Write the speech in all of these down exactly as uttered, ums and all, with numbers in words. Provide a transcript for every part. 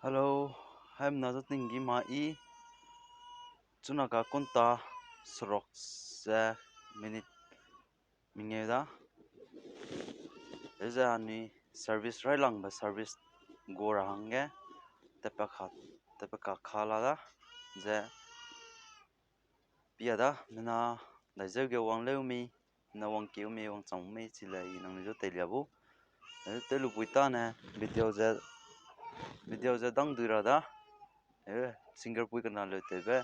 Hello, haimna zu tinggi ma i, chuna ka kunta seruk ze minute mengeu da. Ze anui service railangbe service gu ra hangge, tepe ka, tepe ka kala da, ze pia da, mina daizeu ge wang leu mi, mina wangkeu mi, wangchang mi, chi le i nangnui zu teilia bu. Tew lu pui tane, video ze, video ze dang dui ra da, singer pui kena leu tewbe,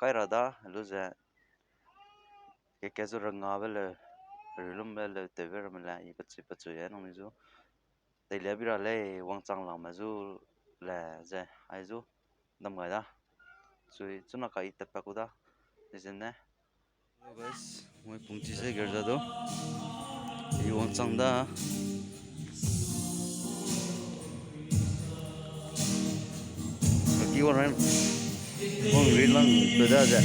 kai ra da, lu ze, ke ke zu rengabe leu, relumbe leu tewbe ramme le, i pechui pechui e nangnui zu teilia bi ra lei, wangchang langme zu le ze, ai zu, dam gai da. Chui, chuna ka i tepe ku da, dizene. Hello guys, moi pungchi se ger za du. I wangchang da. Kaki wang ran. Wang ri lang pe da ze.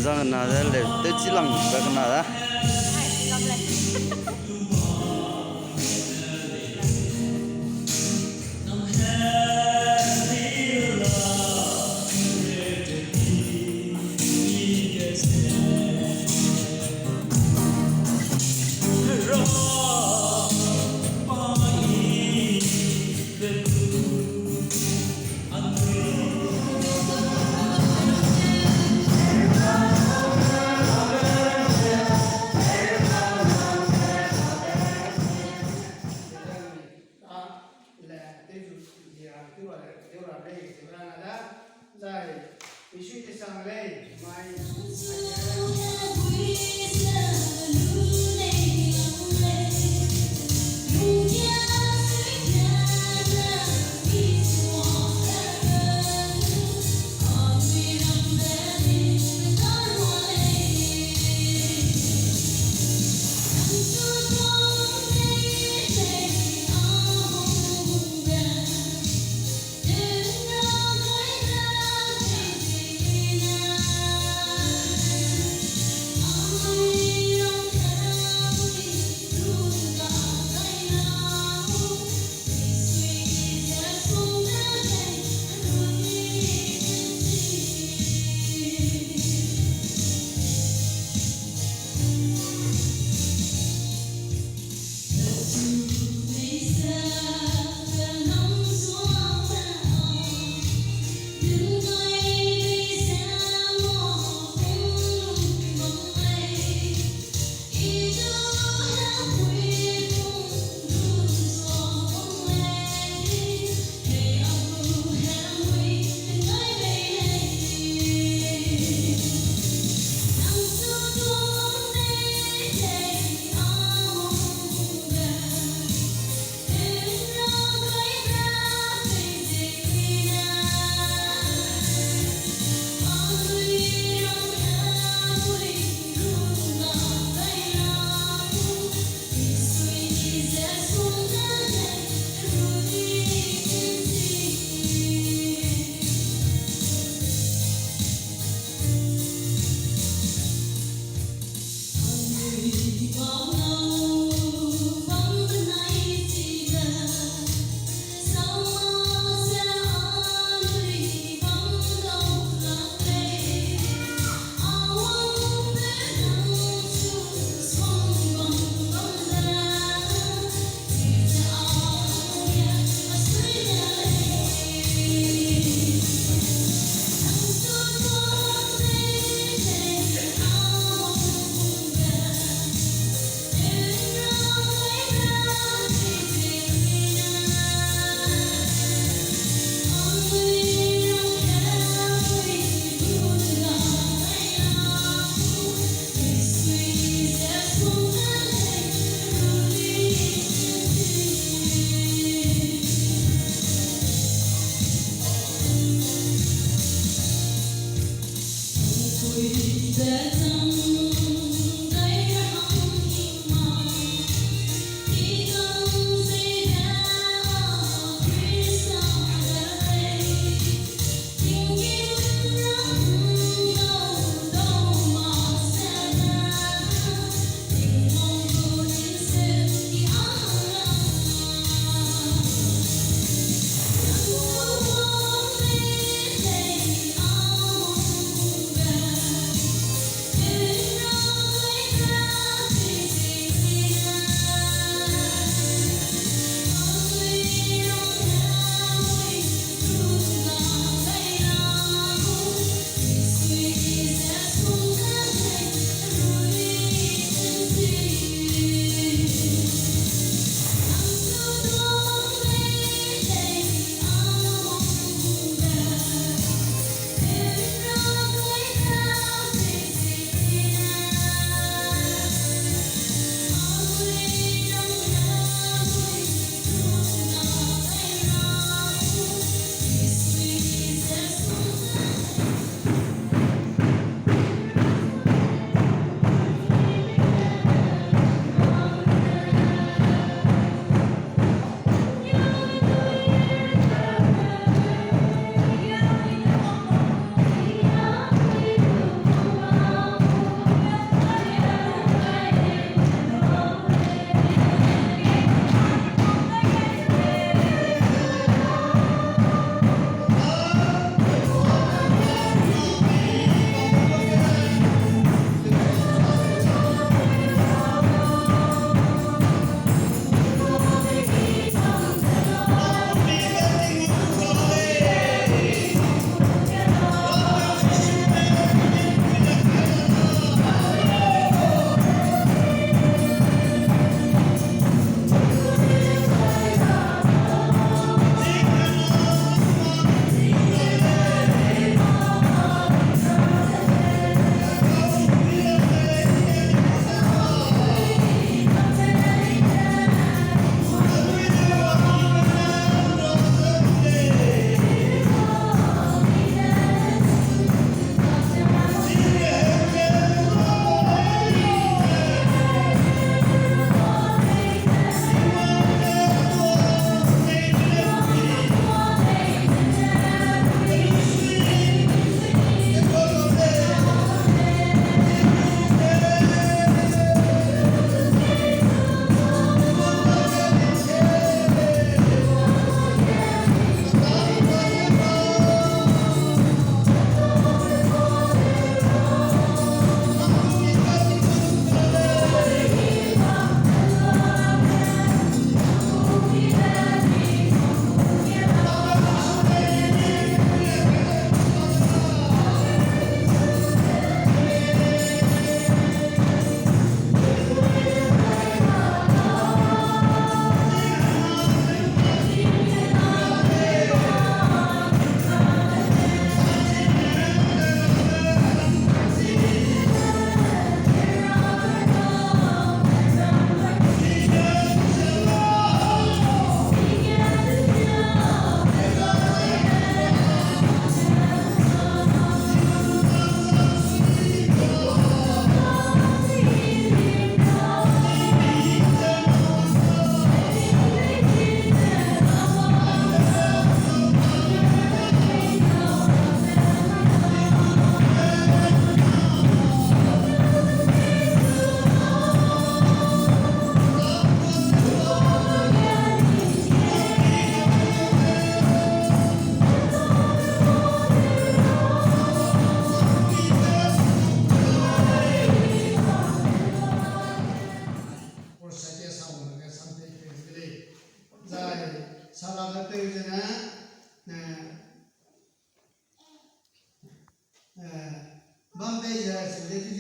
Zang na de le, tewchi lang pe kena da.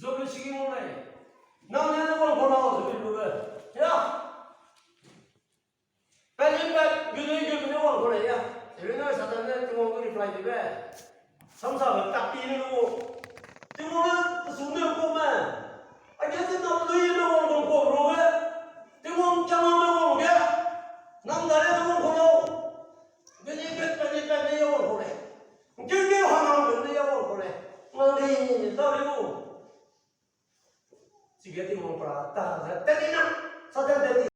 Job le sigi ngau lei. Nang ne ne wang kau lau, Job le lu ge. Ya. Peli pe, gene ge ne wang kau lei ya. Eri ne Satan ne Tingwang gu reply dibe. Samsa be tapi ne lu. Tingwang ne pesu ne kau me. Age ze nang lui ne wang kau kau ru ge. Tingwang chang ne wang ge. Nang dale ne wang kau lau. Gene ge peli pe ne ya wang kau lei. Ngkeu ge ha nang be ne ya wang kau lei. Nang di ni ta le lu. Chige Tingwang pra ta ze teni na. Satan teni.